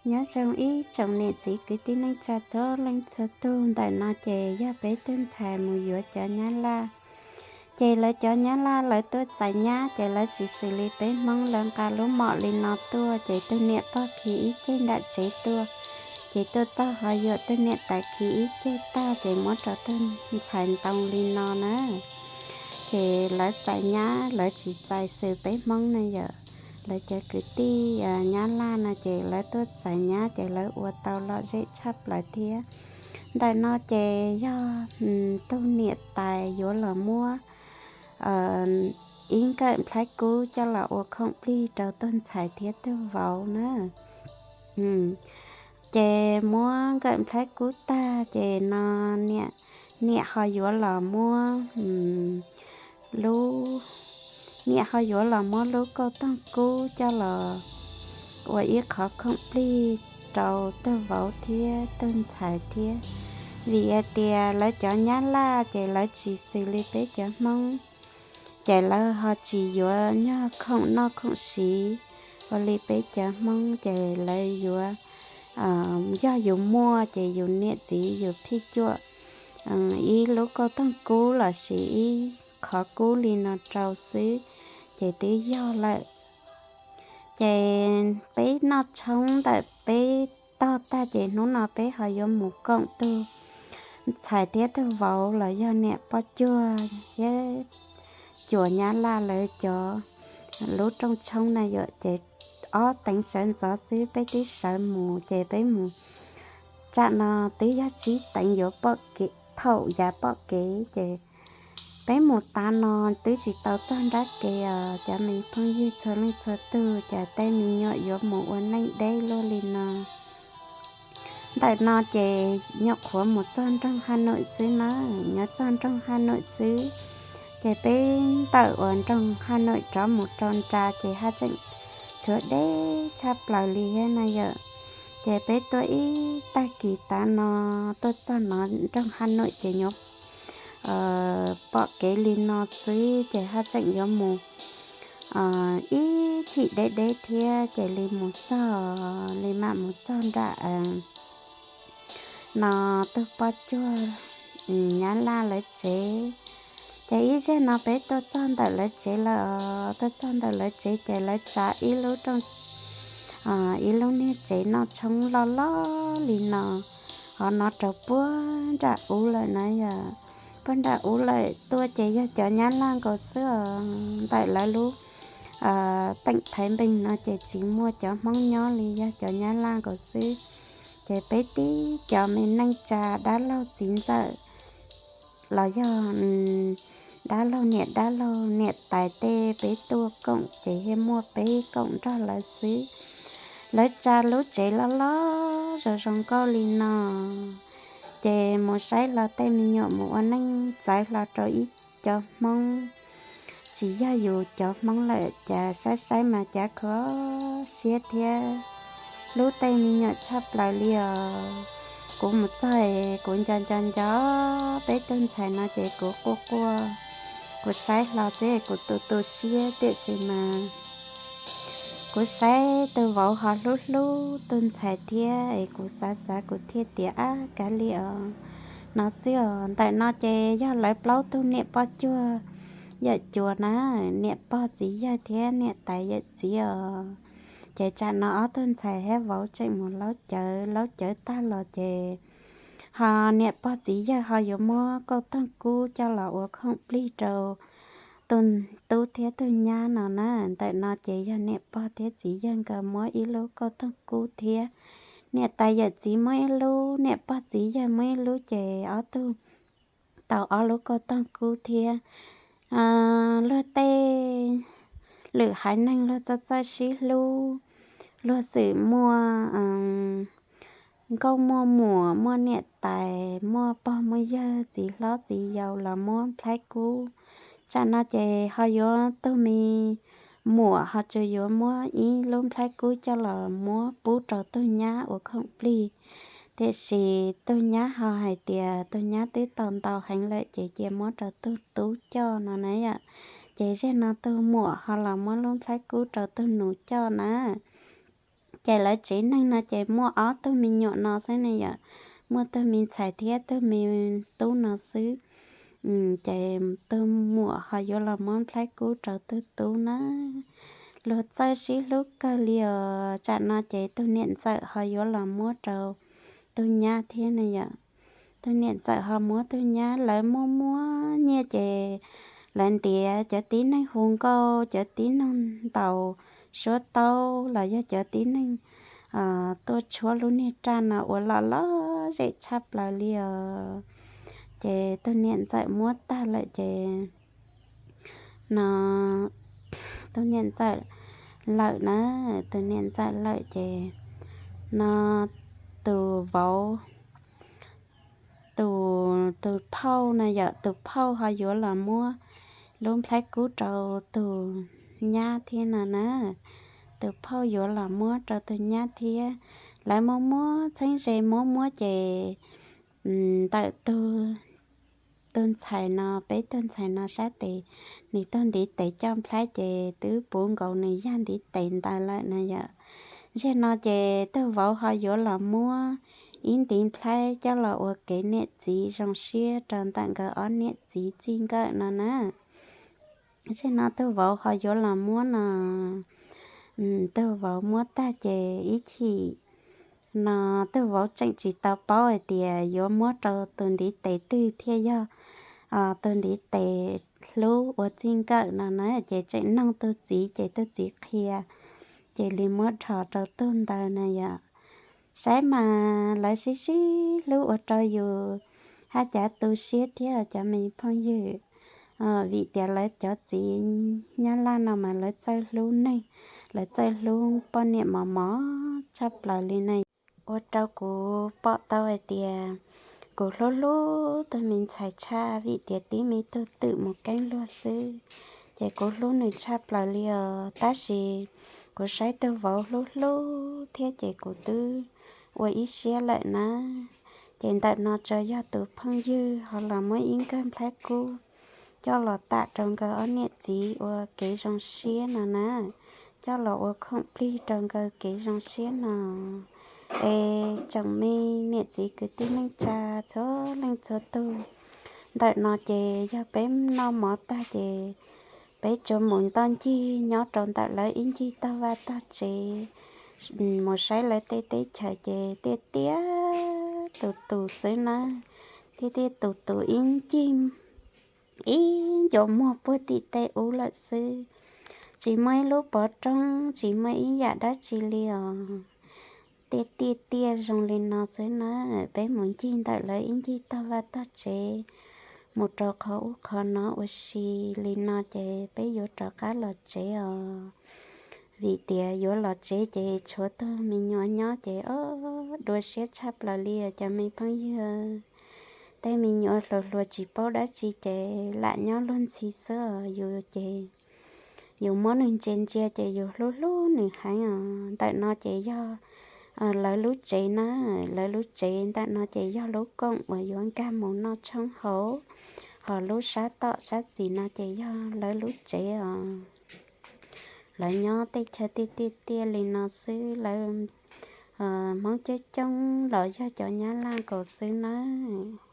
Nyob zoo ib tsoom niam txiv kwv tij neej tsa txhua leej txhua tug. Ntawm no ces yog peb tug ntxhais mus yuav cov nyab laj. Ces lawv cov nyab laj lawv tuaj txais nyab ces lawv tsis xws li peb Hmoob, lawv nqa lub mom li no tuaj ces tug niam pog khi ib ceg nram tsev tuaj, ces tuaj txog ho yuam tug niam tais khi ib ceg tag ces muab rau tug ntxhais ntoo li no na. Ces lawv txais nyab lawv tsis txais xws peb Hmoob na yom. Lawv cov kwv tij nyab laj no ces lawv tuaj txais nyab ces lawv ua tau lom zem tshaj plaws thiab. Ntawm no ces yog tug niam tais yuav los muab ib nkawm nplhaib kub coj los ua khoom plig rau tug ntxhais thiab tug vauv na. Ces muab nkawm nplhaib kub tag ces no niam ho yuav los muab lub, niam ho yuav los muab lub kauj toog kub coj los ua ib qhov khoom plig rau tug vauv thiab tug ntxhais thiab. Vim hais tias lawv cov nyab laj ces lawv tsis xws li peb cov Hmoob, ces lawv ho tsis yuav nyuag khoom noj khoom siv ua li peb cov Hmoob, ces lawv yuav, yog yus muaj ces yus niam txiv yus phij cuam ib lub kauj toog kub los sis ib qhov kub li no rau xwb ces twb yog lawm. Ces peb noj tshoob ntawm peb tog tag ces hnub no peb ho yuav mus koom tug ntxhais thiab tug vauv los yog niam poj cuag thiab cuas nyab laj lawv cov lub rooj tshoob na yom. Ces ob teev sawv ntxov xwb peb twb sawv mus ces peb mus, tsam no twb yog tsib teev yuav pom kev, thaum yav pom kev ces peb mus tav no twb tsis tau txog nrab kev os cov me phooj ywg txhua leej txhua tug, cas tej me nyuam yuav mus ua neej deb luaj li no. Ntawm no ces nyuam qhuav mus txog nroog Haj Nawm xwb na, nyob txog nroog Haj Nawm xwb. Ces peb ntawm uas nroog Haj Nawm rov mus rau nra ces haj tseem tshuav deb tshaj plaws li thiab na yom. Ces peb tuaj ib tag kis tav no tuaj txog no nroog Haj Nawm ces nyuam pom kev li no xwb ces haj tseem yuav mus ib chim deb deb thiab ces li mus txog, li mam mus txog nram no tug poj cuag nyab laj lawv tsev. Ces ib zag no peb tuaj txog ntawm lawv tsev lawm, tuaj txog ntawm lawv tsev ces lawv tsa ib lub rooj, ib lub niag tsev noj tshoob loj loj li no, ho no rau puag nram ub lawm na yom. Puag nram ub lawm tuaj ces yog cov nyab laj nkaus xwb os. Ntawm lawv lub teem Thaiv Npeeg no ces tsis muaj cov Hmoob nyob li, yog cov nyab laj nkaus xwb. Ces peb tib cov me neej tsa dab laug txiv ntxawm los yog dab laug niam dab laug niam tais tej peb tuaj koom ces thiaj muaj peb koom nrog lawv xwb. Lawv tsa lub tsev loj loj zoo zoo nkauj li no, ces mus saib hlo tej me nyuam mus ua neej txawv hlo rau ib cov Hmoob tsis yog yus cov Hmoob lawm, cas saib saib mas cav kho siab thiab. Hlub tej me nyuam tshaj plaws li os. Kuv mus txog es kuv nco nco nco peb tug ntxhais no ces kuv quaj quaj, kuv saib hlo xwb kuv tu tu siab tiam sis mas kuv saib tus vauv ho hlub hlub tus ntxhais thiab es kuv xav xav kuv thiaj tias ab kav liam os no xwb os. Ntawm no ces yog lawv plaub tug niam poj cuag yawm cuas na, niam pog txiv yawg thiab niam tais yawm txiv os. Ces tsam no ob tug ntxhais thiab vauv tseem mus laub cawv, laub cawv tag los ces ho niam pog txiv yawg ho yuav muab kauj toog kub coj los ua khoom plig rau tus tub thiab tus nyab no na. Ntawm no ces yog niam pog thiab txiv yawg nkawd muab ib lub kauj toog kub thiab, niam tais yawm txiv muab ib lub, niam pog txiv yawg muab ib lub ces ob tug tau ob lub kauj toog kub thiab. Luag tej lwm haiv neeg luag txawj txawj sib hlub, luag xwm muaj nkauj muaj muam, muaj niam tais, muaj pog muaj yawg, txiv hlob txiv yau los muab nplhaib kub. Tsam no ces ho yuav tug me muam ho tsuas yuav muab ib lub nplhaib kub coj los muab pub rau tug nyab ua khoom plig. Tiam sis tug nyab ho hais tias tug nyab twb tau ntau heev lawm ces cia muab rau tug tub coj no na yom. Ces zej no tug muam ho los muab lub nplhaib kub rau tug nus coj na. Ces lawv tsev neeg no ces muaj ob tug me nyuam no xwb ne yom, muaj tug me ntxhais thiab tug me tub no xwb. Ces tug muam ho yuav los muab nplhaib kub rau tug tub na. Luag txawj sib hlub kawg li os. Tsam no ces tug niam ntxawm ho yuav los muab rau tug nyab thiab ne yom. Tug niam ntxawm ho muab tug nyab, lawv muaj muab nyiaj ces lawv ntiav cov tib neeg hu nkauj, cov tib neeg ntaus suab taub los yog cov tib neeg tuaj tshuab lub niag raj no ua lom lom zem tshaj plaws li os. Ces tug niam ntxawm muab tag lawm ces no tus niam ntxawm lawm na, tus niam ntxawm lawm ces no tus vauv, tus, tus phauj no yom, tus phauj ho yuav los muab lub nplhaib kub rau tus nyab thiab no na. Tus phauj yuav los muab rau tus nyab thiab. Lawv muab muab txheeb ze muab muab ces ntawm tus ntxhais no, peb tug ntxhais no sab tes, nws tug ntiv tes coj nplhaib ces twb puv nkaus nws yaj ntiv tes ntawd lawm na yom. Zaum no ces tug vauv ho yuav los muab ib ntiv nplhaib coj los ua kev niam txiv zoo siab rau ntawm nkawd ob niam txiv txij nkawm no na. Zaum no tug vauv ho yuav los muab no, tug vauv muab tag ces ib chim no tug vauv tseem tsis tau paub hais tias yuav muab rau tus ntiv tes twg thiaj yog tus ntiv tes hlub ua txij nkawm no na, ces tseem noog tug txiv ces tug txiv qhia, ces li muab dhos rau tug ntawd na yom. Saib mas lawv sib sib hlub ua rau yus haj cav tu siab thiab cov me phooj ywg, vim tias lawv cov txiv Nyab Laj no mas lawv txawj hlub neeg, lawv txawj hlub poj niam mos mos tshaj plaws li ne. Ua rau kuv pom tau hais tias kuv hlub hlub tug me ntxhais tshaj vim tias tib me tug twm mus keeb luag xwb, ces kuv hlub nws tshaj plaws li os. Tab sis kuv saib tug vauv hlub hlub thiab ces kuv twb ua ib siab lawm na. Ces ntawm no tsuas yog tus phooj ywg ho los muab ib nkawg nplhaib kub coj los tam rau nkawd ob niam txiv ua kev zoo siab no na, coj los ua khoom plig rau nkawd kev zoo siab no. Es tsoom me niam txiv kwv tij neej tsa txhua leej txhua tug, ntawm no ces yog peb noj mov tag ces peb tsuas mus ntoj ncig nyob rau ntawm lawv ib ncig tog vaj tog tsev, mus saib lawv tej teb chaws ces tiaj tiaj tus tus xwb na, tiaj tiaj tus tus ib ncig ib ncua muag puag tim tej ub lawm xwb. Tsis muaj ib lub pov roob, tsis muaj ib yam dab tsi li os. Tiaj tiaj tiaj zoo li no xwb na, peb mus ncig ntawm lawv ib ncig tog vaj tog tsev, mus rau qhov ub qhov no ua si li no ces peb yuav rov qab los tsev os. Vim tias yuav los tsev ces tshuav tug me nyuam nyob ces o, dua siab tshaj plaws li os cov me phooj ywg. Tej me nyuam hluas hluas tsis paub dab tsi ces lam nyob luag ntxhi xwb os. Yus ces yus muab nws ntsia ntsia ces yus hlub hlub nws heev os. Ntawm no ces yog lawv lub tsev na, lawv lub tsev ntawm no ces yog lub koom uas yuav nkag mus noj tshoob haus, ho lub sab tom sab xis no ces yog lawv lub tsev os. Lawv nyob tej chaw tiaj tiaj tiaj li no xwb, lawv Hmoob coob coob los yog cov Nyab Laj nkaus xwb nawb.